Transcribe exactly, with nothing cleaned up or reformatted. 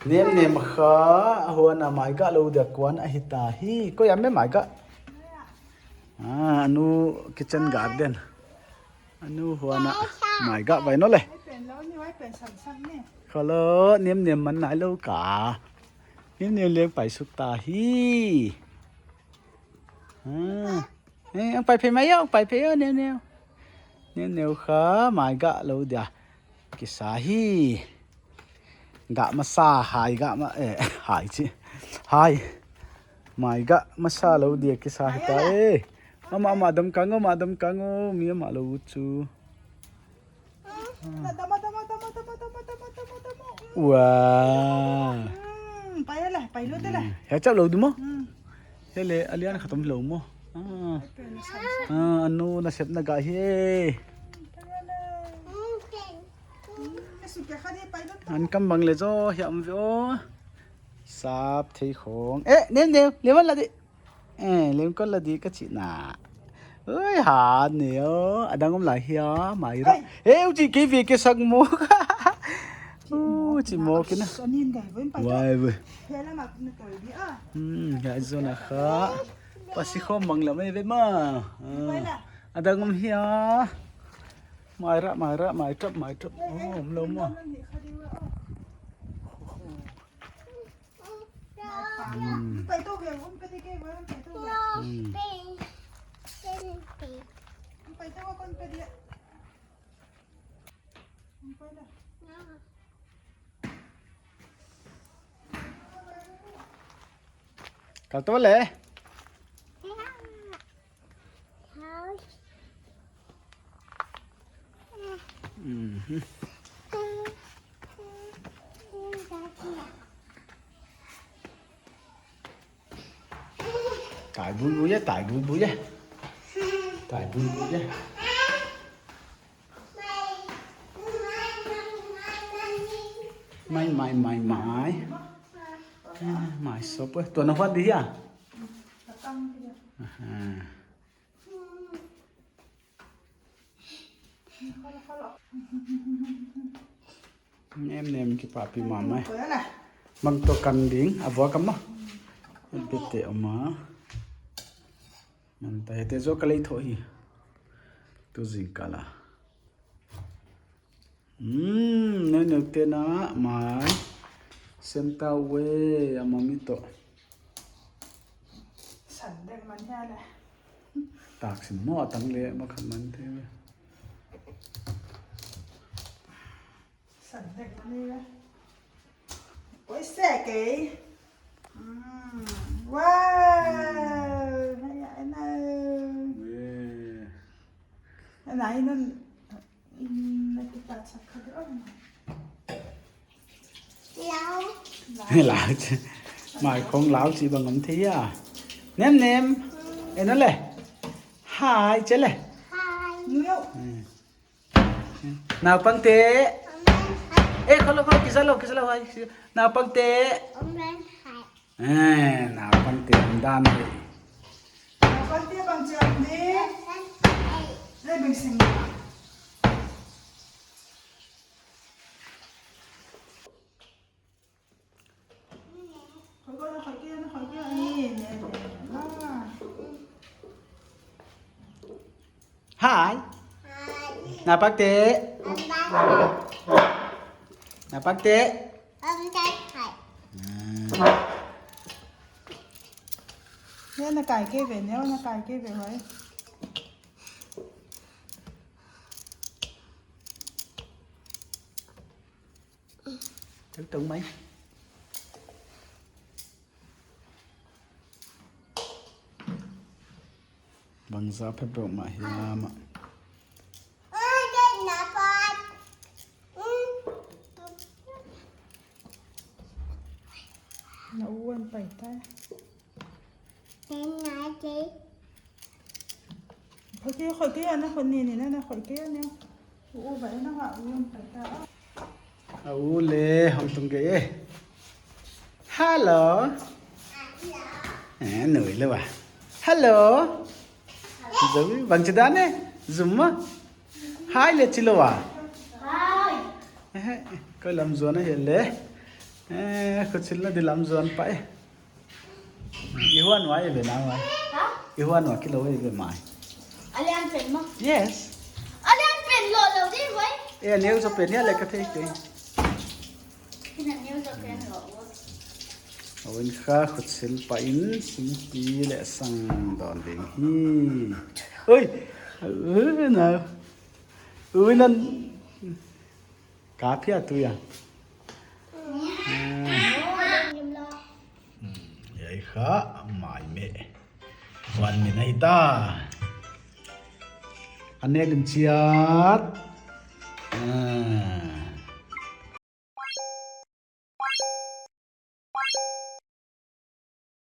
Nem nem kha, a huan a mai gah lou dia kuan a hita hi. Koi a mai gah. Ah, a nu kitchen garden. A nu huan a mai gah vai no le. Kha lou, nem nem man nai lou ka. Nem nem leng pai suk ta hi. Ah. Eh, ang pai phei mai o, ang pai phei o, nem nem. Nem nem kha, mai gah lou dia kisa hi. Gah masa, hai gah ma, eh, hai chi. Hai. Mai gah masa lou dia kisa hita e. Ama, ama dam kang o, ama dam kang o, mi ama lou chu. Wah. Hmm, pai le, pai lou te le. Hmm, hia chau lou di maw? Hmm. Hia le, a lian khat om lou maw? Ah. Ah, a nu nasepna gah hi. Hmm, pai le. Hmm, na suk ya kha di, pai lou te. An kam bang le zaw, hia om ve o. Sap thei khong. Eh, nem nem, le man la di. Eh, lem kon la di ka chih na. Oi, ha, neo. A dang om lai hia, mai ra. Oi. Eh, u chi ke ve ke sak mo. U chi mo ke na. Sanin dai, wen pai. Wai, wai. Hela mak na toi di a. Hmm, ya zona kha. Pasi khom mang la mai ve ma. Ah. Pai la. A dang om hia. Mai ra, mai ra, mai tap, mai tap. Eh, eh, oh, om lou mo. Ni kha di wa, oh. Hmm. Pai tou ve, um, pe di ke, um, pai tou ve. Hmm. Um, pai tou, kon pe di. Um, pai la. Kal tou le. Mhm. Tai bui bui e, tai bui bui e. Tai bui bui e. Mai, mai, mai, mai. Ah, mai sop e. Tua na huat di hia? Aha. Nem nem kipahpih mahmah. Bang toh kan ding, a vua ka maw. Bete ama. Man ta hete zaw ka lei thoh hi. Tu zingkal a. Hmm, neu neu te na mai. Sem ta ve, a mami toh. San dek man hia le. Tak sin maw, a tang le, ma khan man te ve. San dek man ni ve. Oi se ke. Hmm, wow. Hei, ai na. Ve. Ai na, ai na. Lau. Lau chi. Mai khong lau chi bang om thei a. Nem nem. E na le. Hai che le. Hai. Naupang te. Eh, kholo kholo kisa lo, kisa lo hai. Naupang te. Eh, naupang te om dan ve. Naupang te bang chiam di. Lei beng sing. Hai. Naupang te. Naupang te. Hmm. Neu na kai ke ve, neu na kai ke ve hoi. Tang tang mai. Bangzah phe bro ma hiam a. Na u an pai ta. Khoih kei, khoih kei, ana khoih ni ni na, na khoih kei ana. U u vai na wa u an pai ta. A u le hong tung kei e. Hello. Eh, nui le wa. Hello. Zawi, bang chi dan e? Zum ma? Hai le chi lo wa? Hai. Eh, koi lam zuan a hi le. Eh, khutsil na di lam zuan pai. I huan ua i ve na mai. Ha? I huan ua kilo i ve mai. A lian pen maw? Yes. A lian pen lo lo di vai. Eh, neu zaw pen hia le ka thei kei. Ina neu zaw pen lo. Awin kha khutsil pai in singpi leh sang dawn ding hi. Oi. Ui na. Ui nan. Ka phia tu ya. Hmm, yai kha mai me. Wan ni nai ta. An ne lim chiat. Ah.